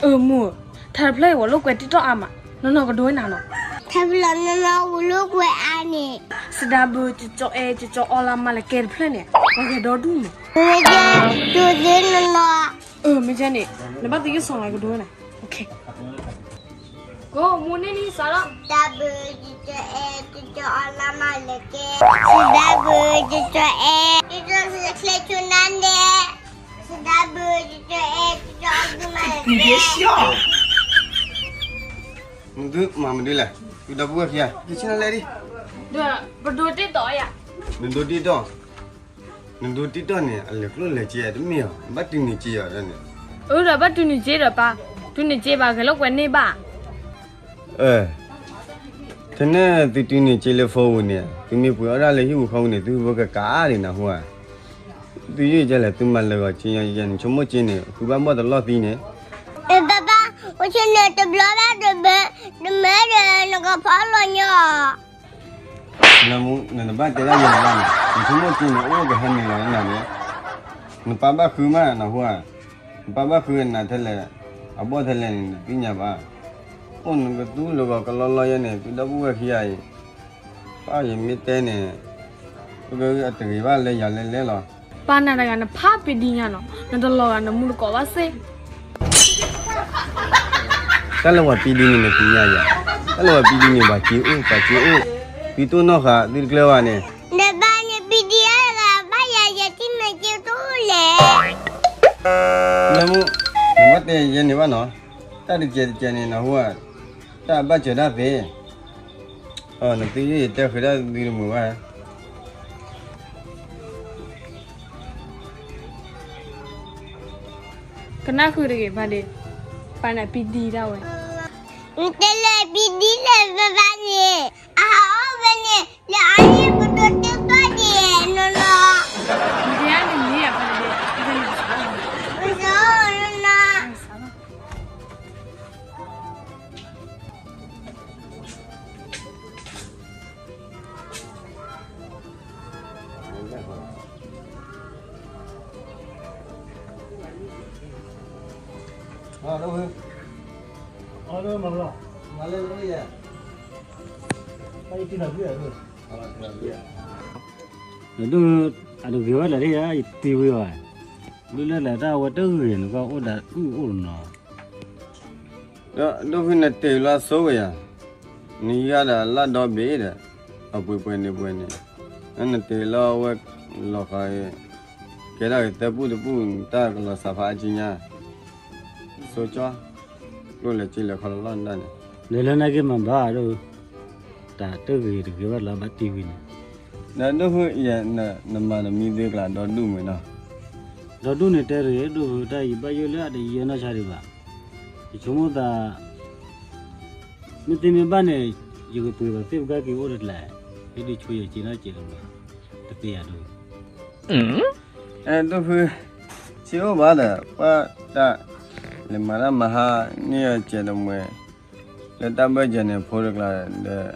အၢ မုၢ်ဧၢ, ထါတဖျၢၣ်အံၤ ဝဲလိာ်ကွဲ TikTok အါမး, နီၢ်နီၢ်ကဒိဝဲနၤနီၤ. ထါဖျၢၣ်နီၢ်နီၢ်ဝဲလိာ်ကွဲအါန့ၣ်, စဒါဘု ကကီအဲ ကကီအီလါမးလၢကဲတဖျၢၣ်န့ၣ်, ပှၤဂဲၤဒီဒူၣ်မး. မ့ၢ်ကဲ, ဒိသ့နီၢ်နီၢ်. အၢ မ့ၢ်ကဲန့ၣ်, နဘၣ်သယုၢ်စီၤလီၤကဒိဝဲနၤ. ကိးမူန့ၢ်နံၣ်စးလီၤ. စဒါဘု ကကီအဲ ကကီအီလါမးလၢကဲ, စဒါဘု ကကီအဲ ကကီဆဲးချဲးဆိနါန့ၣ်, စဒါဘု ကကီအဲ ကကီအီလါမးလၢကဲ. နသုမၤမနုၤလဲၣ်, သုဒီပုၢ်ဝဲၢ်ခံဂၤ, ယဆ့ၣ်နီၤလဲၣ်ဒံး, ဒီးပဒိတ့ၢ်တီၤယၤ, နဒိတ့ၢ်တီၤ, နဒိတ့ၢ်တီၤန့ၣ် အလဲၤကျိၣ်လဲၤစ့တမ့ၢ်အီၤ, ဘၣ်တုၤနုာ်စ့အီၤန့ၣ်. အၢ ဒီးဘၣ်တုၤနုာ်စ့ဒီးပၢ်, တုၤနုာ်စ့ဘၣ် ဂဲၤလိာ်ကွဲန့ၢ်ဘၣ်. အၢ ထဲန့ၣ်သုတုၤနုာ်စ့လၢ phone ပူၤန့ၣ်, သုမ့ၢ်ပှ့ၤအီၣ်ဒၣ်လၢဟံၣ်ပူၤဃီပူၤန့ၣ် သုဖိကကးအါဒံးနၢ်ဟူဧါ. သုယုၢ်ကလဲၣ် သုမၤလၢာ်ဂီၤက့ညါယဲန့ၣ် ဆိကမိၣ်က့န့ၣ် ဃုဘၣ်ဘီၣ်တလီၢ်သံန့ၣ်. အၢ ဘၣ်ဘၣ်, အိၣ်ဆူၣ်န့ၣ်တဘျီဘၣ်တမၢ, တမၢဒီးနကဖီလီၤညီ. နမူ, နတဘၣ်တဲဒၣ်ယဲန့ၣ်ဘၣ်န့ၣ်, နဆိကမိၣ်က့န့ၣ် အိၣ်ကဟဲနုာ်လီၤနၤန့ၣ်, နပၢ်ဘၣ်ဃုမးနၢ်ဟူဧါ. နပၢ်ဘၣ်ဃုနၤထဲလဲၣ်, အဘီၣ်ထဲလဲၣ်န့ၣ် နသ့ၣ်ညါဘၣ်. အိၣ်နကသူလၢဂီၤကလီလီယဲန့ၣ် သုဒီပုၢ်ဝဲၢ်ခံဂၤအံၤ, ပၢ်ယမ့ၢ်တဲန့ၣ်, ပကအတဂ့ၤဘၣ်လၢယၤလဲၤလဲၤလီၤ. ပၢ်နၤတဂၤနဖးပံဒံညါနီၤ, နတလီၤဂာ်နမူတကိးဘၣ်စ့ၢ်. တၢ်လၢပှၤပံဒံန့ၣ်နသ့ၣ်ညါယၤ, တၢ်လၢပှၤပံဒံန့ၣ် ပှၤစ့အိၣ်, ပှၤစ့အိၣ်, သုတိၢ်နီၣ်ဃာ်သုတကျၢၤဘၣ်န့ၣ်. နဘၣ်န့ၣ်ပံဒံအါတဂၤ ဘၣ်ယၤယဲထံၣ်မ့ၢ်က့တအိၣ်လဲၣ်. နမူ, နဘၣ်တဲယဲန့ၣ်ဘၣ်နီၤ, တၢ်တကဲးတကဲးန့ၣ်နၢ်ဟူဧါ, တၢ်ဘၣ်စၢၤတၢ်သ့. နသုယတဲဃုာ်တၢ်သုတမုာ်ဘၣ်. ကနၣ်ဃုာ်တဂ့ၤဘၣ်ဒ့, ပၢ်န့ၣ်ပံဒံဒၣ်ဝဲ. နတဲလၢပံဒံလဲၣ်ဘၣ်ဘၣ်န့ၣ်, အဟးအိၣ်ဝဲန့ၣ် လၢအအံၤပဒိးတ့ၢ်ဘၣ်ဒံးနီၢ်နီၢ်. နတဲဒၣ်နမံၤဧါ, ပဒိးတ့ၢ်ဘၣ်နီၢ်နီၢ်. ဒိၣ်, အတဂ့ၤဝဲလၢယတံၤဝံၤဘၣ်, ဒုးလၢလၢတၢ်ဝဲတဂ့ၤန့ၣ် ကအိၣ်ဒၣ်အုၣ်အိၣ်နီၤ. ဒီးဒိၣ်ဖုနတ့ၢ်လီၤဆိဝဲယၤ, နယၤဒီးလၢဒီဘ့ၣ်ဒီး, အပှ့ၤပှဲၤန့ၣ်ပှဲၤန့ၣ်, နတ့ၢ်လီၤဝဲလီၤဃီ, ကဲဒၣ်ဂ့ၤသၢပူၢ်တပူၢ် တၢ်ကလီၤစးဖးအါကံညါ, ဆိကၠီ, ကျိၣ်လဲၤစ့လဲၤခီလီၤလီၤဒၣ်န့ၣ်, လဲၤလၢနက့ၤမၤဘၣ်ဒိၣ်, တၢ်တဂ့ၤတဂ့ၤဘၣ်လီၤဘၣ်တံၤဝံၤန့ၣ်, ဒီးဒိၣ်ဖုယၤ, နမၤနမံၤသ့ကျါဒီဒူၣ်မ့ၢ်နီၤ. ဒီဒူၣ်န့ၣ်တဲတဂ့ၤဒိၣ်ဖု တၢ်ယဘၣ်ယိၣ်လၢအတယဲၢ်နီၢ်ဆါဒံးဘၣ်, ယဆိကမိၣ်သး မ့ၢ်သ့မ့ၢ်ဘၣ်န့ၣ်, ယကပှ့ၤဘၣ်သ့ၣ်ပကၢ်က့ၤအိၣ်တကျါ, ဟ့ၣ်ဒုးဆိယဲၢ်က့နီၢ်ကဲးတမံၤ, တသ့ယၤဒိၣ်. အဲ ဒိၣ်ဖု, စ့အိၣ်ဘၣ်ဒီး ပှၤတၢ်, လဲၤမၤတၢ်မၤဟါန့ၢ်အီၤကဲးတမှဲၤ, လၢတၢ်ဘၢၣ်ကဲးန့ၣ်ဖိတကျါဒီး,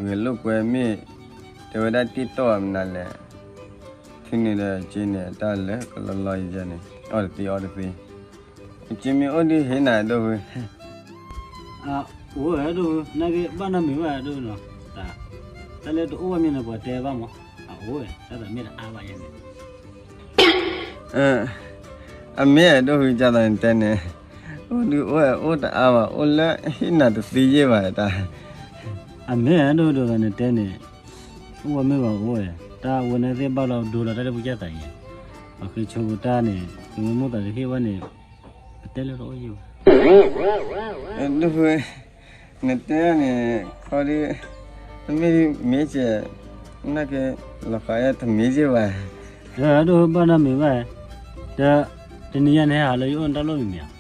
ဂဲၤလိာ်ကွဲမ့ၢ်, တဲဝဲဒၣ်တ့ၢ်တီၢ်အမနုၤလဲၣ်, ထံန့ၣ်ဒီးက့န့ၣ် တၢ်လၢကလီလီယဲန့ၣ် အီၣ်တသ့အီတသ့ က့မ့ၢ်အိၣ်ဒုးဟ့ၣ်နၤဒိၣ်ဝဲ. အအိၣ်ဝဲဒိၣ်, နာ်က့ဘၣ်နီတမံၤဘၣ်ဒိၣ်နီၤ, တၢ်လၢတအိၣ်ဘၣ်မ့ၢ်န့ၣ် ပှၤတဲဘၣ်မး, အအိၣ်ဝဲ, တၢ်သးမ့ၢ်တအါဘၣ်ယဲန့ၣ်. အမ့ၢ်ဒိၣ်ဝဲ ကၢ်သးနတဲန့ၣ်, အိၣ်ဒုးအိၣ်ဝဲအိၣ်တအါဘၣ် အိၣ်လၢဟ့ၣ်နၤတသ့ယဲၢ်ဘၣ်တၢ်. အမ့ၢ်ဒိၣ်ဒိၣ်သးနတဲန့ၣ်, အိၣ်ဝဲမ့ၢ်ဘၣ်အိၣ်ဝဲ, တၢ်အဝဲန့ၣ်သ့ၣ်ဘၣ်လီၤဒိလီၤတၢ်လၢပကၢ်သးယဲ, ပှၤဃ့ဆိပတၢ်န့ၣ် ပမ့ၢ်မိၣ်သးတဟ့ၣ်ဝဲန့ၣ်, ပတဲလၢတအိၣ်ယဲၢ်ဘၣ်. ဒိၣ်ဝဲ, နတဲန့ၣ်, ခီဒုး, တမ့ၢ်မ့ၢ်ကဲ, နာ်က့, လီၤဃးယဲတမ့ၢ်ကဲဘၣ်. ဒိၣ်ဘၣ်နီတမံၤဘၣ်, ဒီး, တနံၤညါန့ၣ်ဟဲဟးလၢယအိၣ်န့ၣ်တၢ်လိၣ်မံၤမံၤဧါ.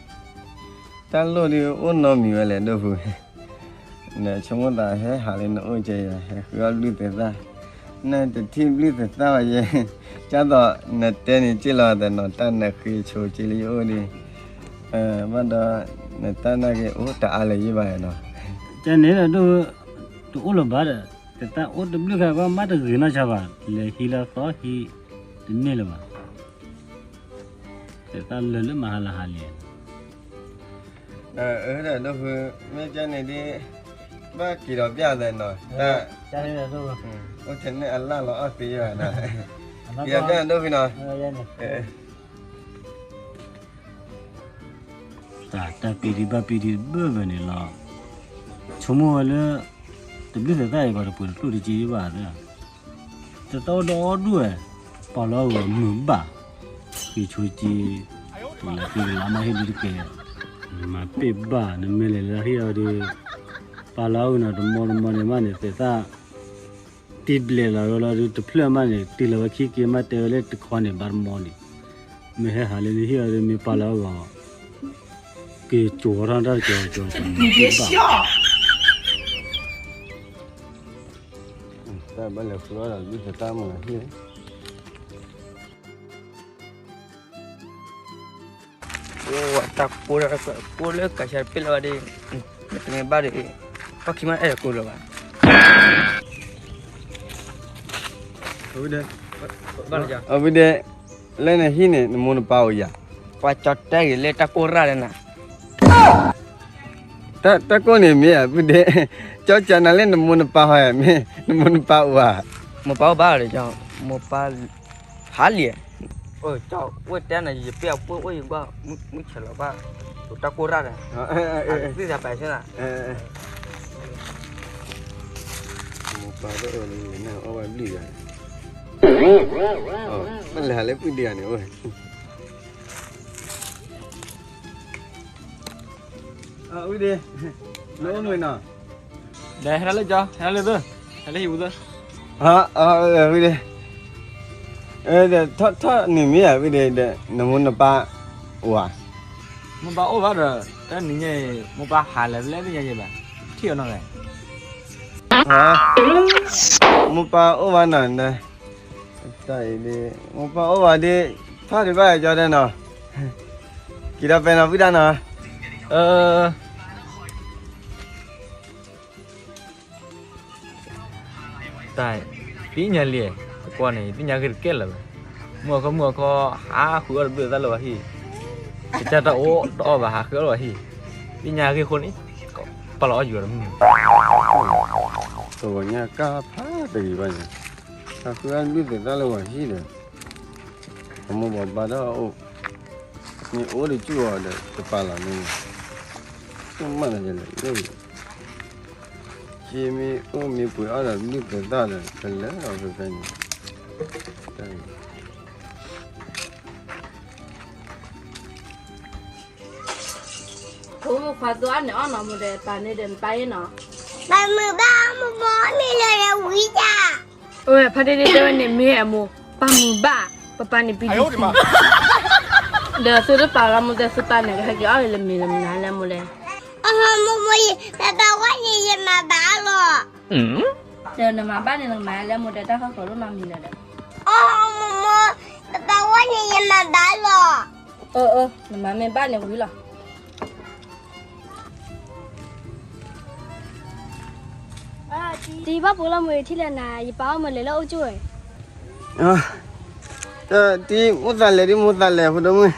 တၢ်လိၣ်ဒုးအိၣ်နီတမံၤဝဲလဲၣ်ဒိၣ်ဖု, နဆိကမိၣ်သးဟဲဟးလၢနအိၣ်ကဲယဲ ဟဲဃုအီၣ်ဘျုးသဲးသၣ်, နတထံၣ်ဘျုးသဲးသၣ်ဘၣ်ယဲ, ကၢ်သိးနတဲန့ၣ်က့လီၤသးနီၤ တၢ်နဃ့ဆိက့လၢယအိၣ်ဒုး, ဘၣ်ဒီး, နတၢ်နာ်က့အိၣ်တအါလၢၤယဲၢ်ဘၣ်နီၤ. ကန့ၣ်ဒီးဒိၣ်, တအိၣ်လၢၤဘၣ်ဒီး, သဲးသၣ်အိၣ်တဘျုးခါကီမးတဂ့ၤနီၢ်ဆါဘၣ်, လဲၤဟံးလၢသီဟံး, တန့ၢ်လၢၤဘၣ်. သဲးသၣ်လၢာ်လၢမဟါလၢဟါလံ. အၢ ဒီးဒိၣ်ဖု မ့ၢ်ကဲန့ၣ်ဒ် ဘၣ်က့ၤဒီးပျၢ်သဲနီၤ, တၢ် အိၣ်ထဲန့ၣ်အလၢ်လီၤအီၣ်သ့ယဲၢ်နီၤ, က့ၤဒီးပျၢ်ဒိၣ်ဖုနီၤ. တၢ်ပျံၤဒံးဘၣ်ပျံၤဒံးတဘၢၣ်ဘၢၣ်န့ၣ်လီၤ. ဆိကမိၣ်ဝဲလၢ တဘျုးသဲးသၣ်အံၤပှၤတပှဲၤတကျိၣ်တက့ဘၣ်, တတၢ်အိၣ်ဒီးအီၣ်ဒူၣ်ဝဲ, ပာ်လီၤအဂီၢ်မုာ်ဘၣ်, ဃ့ဆိက့, တလးဃ့ကလးမ့ၢ်ဟ့ၣ်ဒုတကဲ, မၤပ့ၢ်ဘၣ် နမ့ၢ်လဲၤလၢဟံၣ်အီၤဒီး ပာ်လီၤအဂီၢ်နီၤ တမီတမီန့ၣ်မးန့ၣ် သဲးသၣ် တံၢ်ဘျဲးလီၤဝဲလီၤဒုး တဖျၢၣ်မးန့ၣ် တုၤလီၤဝဲခံက့မးတဲဝဲလၢတခီန့ၣ် ဘၣ်တမီန့ၣ်, မ့ၢ်ဟဲဟးလၢနဟံၣ်အီၤဒီး မ့ၢ်ပာ်လီၤအဂီၢ် က့ၤကၠီၤထီၣ်တၢ်တကၠီၤကၠီၤကၠီၤဘၣ်, တၢ်ဘၣ်လဲၤဃုအီၣ်ဒီး ဒုၣ်သဲးသၣ်မးလၢဟံၣ် တၢ်ကိၢ်လၢကစၢ်တပ့ၢ်လၢၤဘၣ်ဒီး မ့ၢ်တမ့ၢ်ဘၣ်ဒီး ပှၤခံမးအဲၣ်ကိၢ်လၢၤဘၣ်. အဝံဒဲး, လၢနဟံၣ်န့ၣ် နမိၢ်နပၢ်အိၣ်ဧါ, ပှၤကၠီတဲဂ့ၤလၢတၢ်ကိၢ်ရၣ်ဒီးနၤ တၢ်ကိၢ်န့ၣ်မ့ၢ်ဧါ ပုၢ်ဒ့, ကၠီကၠီနၤလၢနမိၢ်နပၢ်ဟီဧါ, မ့ၢ်နမိၢ်နပၢ်အိၣ်ဧါ, မိၢ်ပၢ်အိၣ်ဘၣ်ဒီး မိၢ်ပၢ် ဟးလံ, ဝဲတဲနၤ ယပ့ၢ်အပှ့ၤအိၣ်ယဘၣ် မုၢ်ဆဲးလီၤဘၣ် တၢ်ကိၢ်ရၣ်ဒီး သ့ၣ်ညါပာ်ဆၢနၤ, မိၢ်ပၢ်တအိၣ်လၢနအီၣ်ဘၣ်ဘျုးယၤ, ဘၣ်လဲၤဟးလၢပုၢ်ဒ့ဧါန့ၣ်အိၣ် အဝံဒ့, နအိၣ်မုာ်နီၤ, ဒီးဟဲလၢကၠီ ဟဲလၢသၢ, ဟဲလၢဟံၣ်ပူၤသၢ, အဝံဒ့, ထီၣ်ထီၣ်န့ၣ်မ့ၢ်ဧါ ဝံဒ့ဒီး နမိၢ်နပၢ်အိၣ်ဧါ, မိၢ်ပၢ်အိၣ်ဘၣ်ဒီး တနံၤညါအံၤ မိၢ်ပၢ်ဟးလၢာ်ဖဲလဲၣ်သ့ၣ်ညါယဲဘၣ်, ထံၣ်အီၤနီၤလဲၣ် မိၢ်ပၢ်အိၣ်ဘၣ်နီၤ, တၢ်အံၤဒ် မိၢ်ပၢ်အိၣ်ဘၣ်ဒ် ထီၣ်ဒံးဘၣ်ကၠီတဲနီၤ, က့ၤဒီးပဲနီၤ ပုၢ်ဒ့နီၤ, တၢ် သ့ၣ်ညါလံ, တကွၢ်န့ၣ် သ့ၣ်ညါဂ့ၤတကဲလၢာ်ဘၣ်, မုၢ်အခီမုၢ်အခီ ဟးဃုအီၣ်တဘျုးသၣ်လၢပှၤဟံၣ်, ကစၢ်တၢ်အိၣ်တအီၣ်ဘၣ် ဟးဃုအီၣ်လၢပှၤဟံၣ်, သ့ၣ်ညါဂ့ၤအဃိန့ၣ် ပာ်လီၤအီၣ်ယူၤဒီးမုၢ်, တဂီၤညါကါဖးတဂ့ၤဘၣ်န့ၣ်, ဟးဃုအီၣ်တဘျုးသၣ်လၢပှၤဟံၣ်ဒီး အမိၢ်ပှၤဘါထီၣ်အအိၣ်, မ့ၢ်အိၣ်တကၠူၣ်အီၤဒီး တပာ်လီၤန့ၣ်, တမၣ်လၢယလဲၣ်, က့မ့ၢ်အိၣ်မ့ၢ်ပှဲၤအီၣ်ဒီး ဒုၣ်သဲးသၣ်ဒီး ကလဲၤအီၤဖဲဖဲန့ၣ်, တၢ်အံၤ ဖိမုၣ်ခွါသိအီၣ်န့ၣ်အီၣ်နီၤ မိၢ်ဒီးပၢ်န့ၣ်ဒီးနပၢ်အံၤနီၤ, ပၢ်မုာ်ဘၣ် မိၢ်မိၢ်မ့ၢ်လၢာ်ဒီးဝံၤတၢ်, အဝဲဖါတ့ၢ်တဲဝဲန့ၣ် မ့ၢ်အမိၢ် ပၢ်မုာ်ဘၣ် ပပၢ်န့ၣ်ပံၤဒံးဆံး, ဒီးသုတပာ်လီၤမိၢ်တဲသုပၢ်န့ၣ် ကဟဲက့ၤအီၣ်လၢမ့ၤလၢမနုၤလဲၣ်မိၢ်လဲၣ်, အမိၢ်မိၢ်အံၤ ပပၢ်ဝဲန့ၣ်ယမၤဘၣ်လီၤ, ဒီးနမၤဘၣ်န့ၣ် နကမၤလဲၣ်မိၢ်တဲတၢ်ခီၣ်ခိၣ်ဒိၣ်နီတမံၤလၢၤဒီး, အမိၢ်မိၢ် ပပၢ်ဝဲန့ၣ်ယမၤဘၣ်လီၤ, အၢ အၢ နမၤမ့ၢ်ဘၣ်န့ၣ်ဝံၤလီၤ. တံၤဘၣ်ပှဲၤလီၤမုၢ်ထံၣ်လဲၣ်နၤ ယပၢ်အီၣ်မ့ၤလဲၤလၢအအိၣ်ကၠိဝဲ, တံၤမိၢ်သးလဲၤဒ်မိၢ်သးလဲၤဖိဒိၣ်မုၣ်,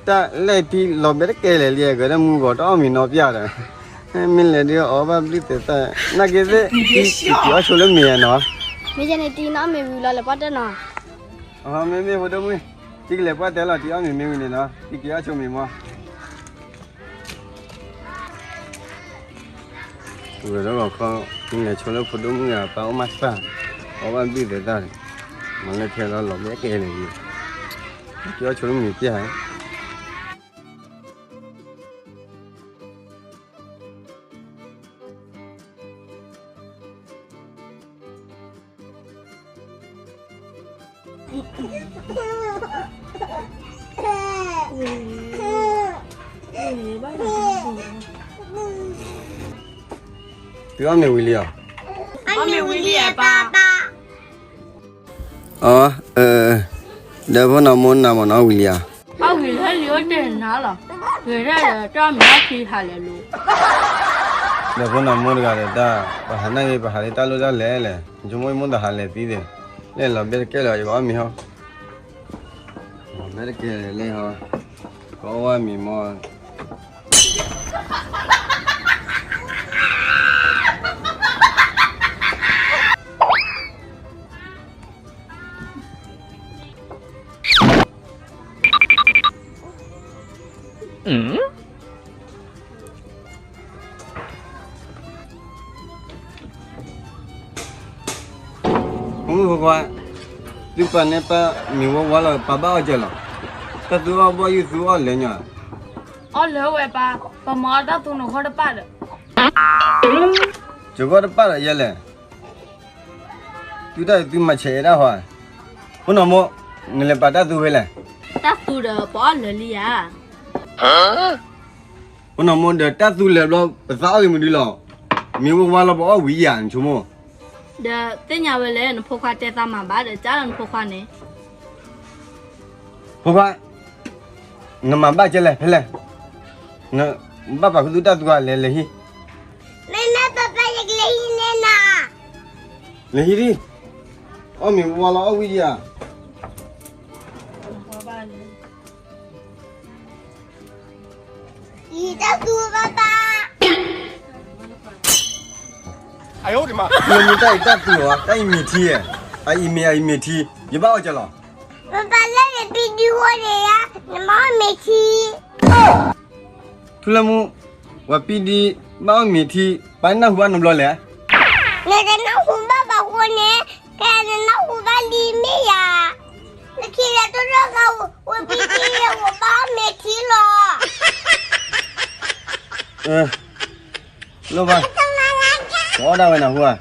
တၢ်လဲၣ်တံၤလီၤဘဲတကဲလဲၣ်လံ ကဲဒၣ်မုၢ်ဂီၤတအီၣ်မ့ၤနီတပျၢ်ဒီး, မ့ၢ်လဲၤဒ်အီၣ်ဘၣ်ဘျုးသဲးသၣ်, နာ်က့သ့ၣ် တံၤက့ၤအီၣ်ဆိလၢမ့ၤဧါနီၤ, မ့ၢ်ယဲန့ၣ်တံၤနအီၣ်မ့ၤဝံၤလီၤလဲၤပှၢ်တဲနီၤ, မ့မ့ၢ်ဖိဒိၣ်မုၣ်, တံၤကလဲၤပှၢ်တဲလီၤ တံၤအီၣ်မ့ၤမ့ၢ်ဝံၤန့ၣ်နီၤ တံၤက့ၤအီၣ်ဆိမ့ၤမီ ပှဲၤဒီးဂီၤခီ, မ့ၢ်လဲၤဆိလၢဖိဒိၣ်မုၣ်အပၢ်အိၣ်မးစၢ်, အီၣ်ဘၣ်ဘျုးသဲးသၣ်န့ၣ်, မၤလၢထဲလီၤလီၤဘဲကဲလဲၣ်ယံၤ, က့ၤအီၣ်ဆိလၢမ့ၤပျၢ် သုအီၣ်မ့ၤဝံၤလံဧါ, အီၣ်မ့ၤဝံၤလံဧါပၢ်, အၢ, ဒီးဖိနီၢ်မိၢ်နၤမ့ၢ်နအီၣ်ဝံၤလံဧါ, အီၣ်ဝံၤလၢလံအိၣ်တ့ၢ်နၤလီၤ, ဂဲၤထီၣ်ဒီးတၢ်မ့ၢ်အီၣ်ခံဟးလဲၤလိၤ ဒီးဖိနီၢ်မိၢ်တဂၤဒီးတၢ်, ပဟးနာ်က့ ပဟးလၢတၢ်လိၣ်တၢ်လဲၤလဲၣ်, ယဆိကမိၣ်မိၢ်သးဟးလဲၤသံသ့ၣ်, လဲၤလီၤဘဲတကဲလၢၤ ယကအီၣ်မ့ၤဟီ, လီၤဘဲတကဲလၢၤလံဟီ, ကအီၣ်ဝဲမ့ၤမီ ဖိမုၣ်ဖိခွါ, သုပၢ်န့ၣ်ပၢ်မံၤဝီဝါလီၤ ပၢ်ဘၣ်အီၣ်ကဲလီၤ. တၢ်သူအီၣ်ဘီၣ်ယုၢ်သူအီၣ်လဲၣ်ညီ. အီၣ်လၢဝဲပၢ်, ပမၤအီၣ်တၢ်သူန့ၣ်ဂီၢ်တပၣ်ဒီး. ကဂီၢ်တပၣ်ဒီးယဲလဲၣ်. သုတၢ်အံၤသုမၤဆဲးအဲၣ်ဒၣ်ဟီဧါ. ဖိနီၢ်မိၢ်, နလဲၤပာ်တၢ်သူဖဲလဲၣ်. တၢ်သူဒီးပအီၣ်လၢာ်လံဧါ. ဖိနီၢ်မိၢ်, ဒီးတၢ်သူလဲၤဘျီ ပသးအီၣ်ဂ့ၤမနုၤလီၤ. မံၤဝီဝါလီၤ ပအီၣ်ဝံၤယၤ နဆိကမိၣ်. ဒီးသ့ၣ်ညါဝဲလဲၣ် နဖိခွါတဲသးမၤဘၣ်ဒီး ကၢ်လီၤနဖိခွါန့ၣ်. ဖိခွါ, နမၤဘၣ်ကဲလဲၣ် ဖဲလဲၣ်. နဘၣ်ပာ်ခူသူၣ်တၢ်သူဧါ, လဲၤလဲၤဟံၣ်. မ့မ့ၢ်ပၢ်ပၢ် ယကလဲၤဟံၣ်န့ၣ်နီၤ. လဲၤဟံၣ်ဒံး. အီၣ်မံၤဝီဝါလီၤ အီၣ်ဝံၤယၤ. ယတၢ်သူဘၣ်ဘၣ်. ထူလၢမူတၢ်အံၤတၢ်သူဧါ, တၢ်အံၤမ့ၤထံဧါ, အအံၤမ့ၤ အအံၤမ့ၤထံ, ယဘၣ်အီၣ်ကဲလီၤ. ပၢ်ပၢ်လၢယပံဒံဃိန့ၣ်ဧါ, နမၤအီၣ်မ့ၤထံ. ထူလၢမူ, ပှၤပံဒံဘၣ်အီၣ်မ့ၤထံ, ပၢ်နၢ်ဟူဘၣ်နဘျီလဲၣ်. နတနၢ်ဟူဘၣ်ဘၣ်ဃိန့ၣ်, ကဲနနၢ်ဟူဘၣ်လံမ့ၢ်ယၤ. လၢခံလၢတၢ်တဂၤ, ဝဲပံဒံအိၣ်ဘၣ်အီၣ်မ့ၤထံလီၤ. လိၣ်ဘၣ်, ပအီၣ်ဒၣ်ဝဲနၢ်ဟူဧါ.